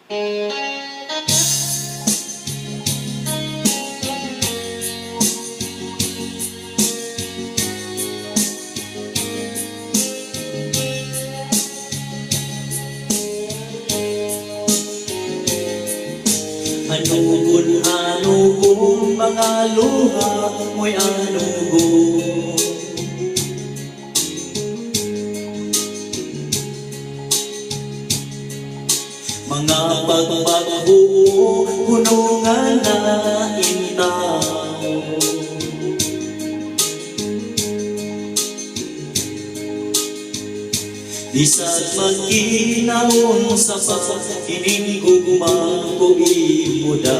Anugon, anugon, mga luha mo'y anugon. Mga pagbagbuo, hunungan na intaw. Bisag magkinaon sa pa, ining gugma ko imo da.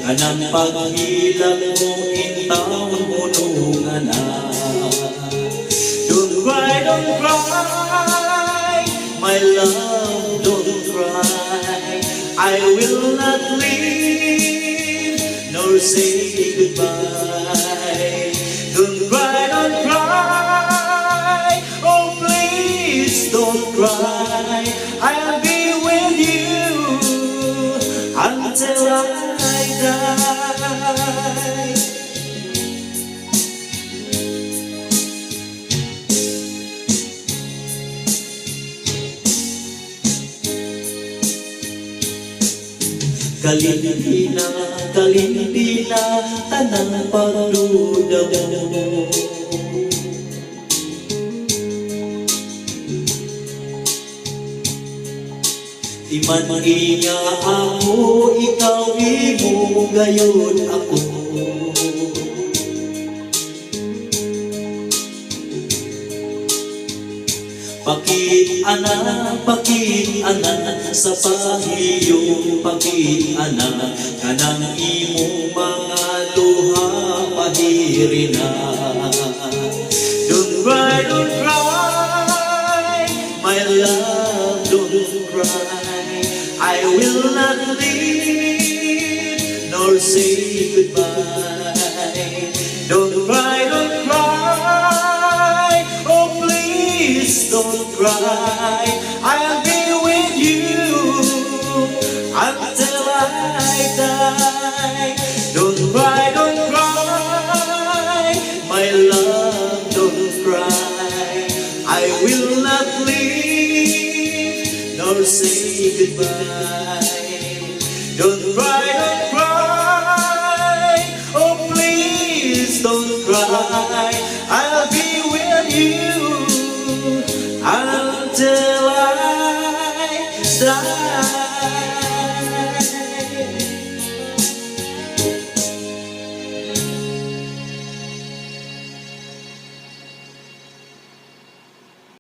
Kanang paghilak mo intawon hunungan na. Don't cry, my love, don't cry. I will not leave, nor say goodbye. Don't cry, oh, please don't cry. I'll be with you until I die. Kalimpi na, kalimpi na, tanang pagduda mo. Di man iya ako, ikaw imo gayon ako. Pakit-ana, pakit-ana, sa pahiyong pakit-ana, kanang imong mga luha pahirina. Don't cry, my love, don't cry. I will not leave, nor say goodbye. Don't cry, oh, please don't cry. I'll be with you until I die. Don't cry, my love, don't cry. I will not leave, nor say goodbye. Don't cry, oh, please don't cry. I'll be with you until I die.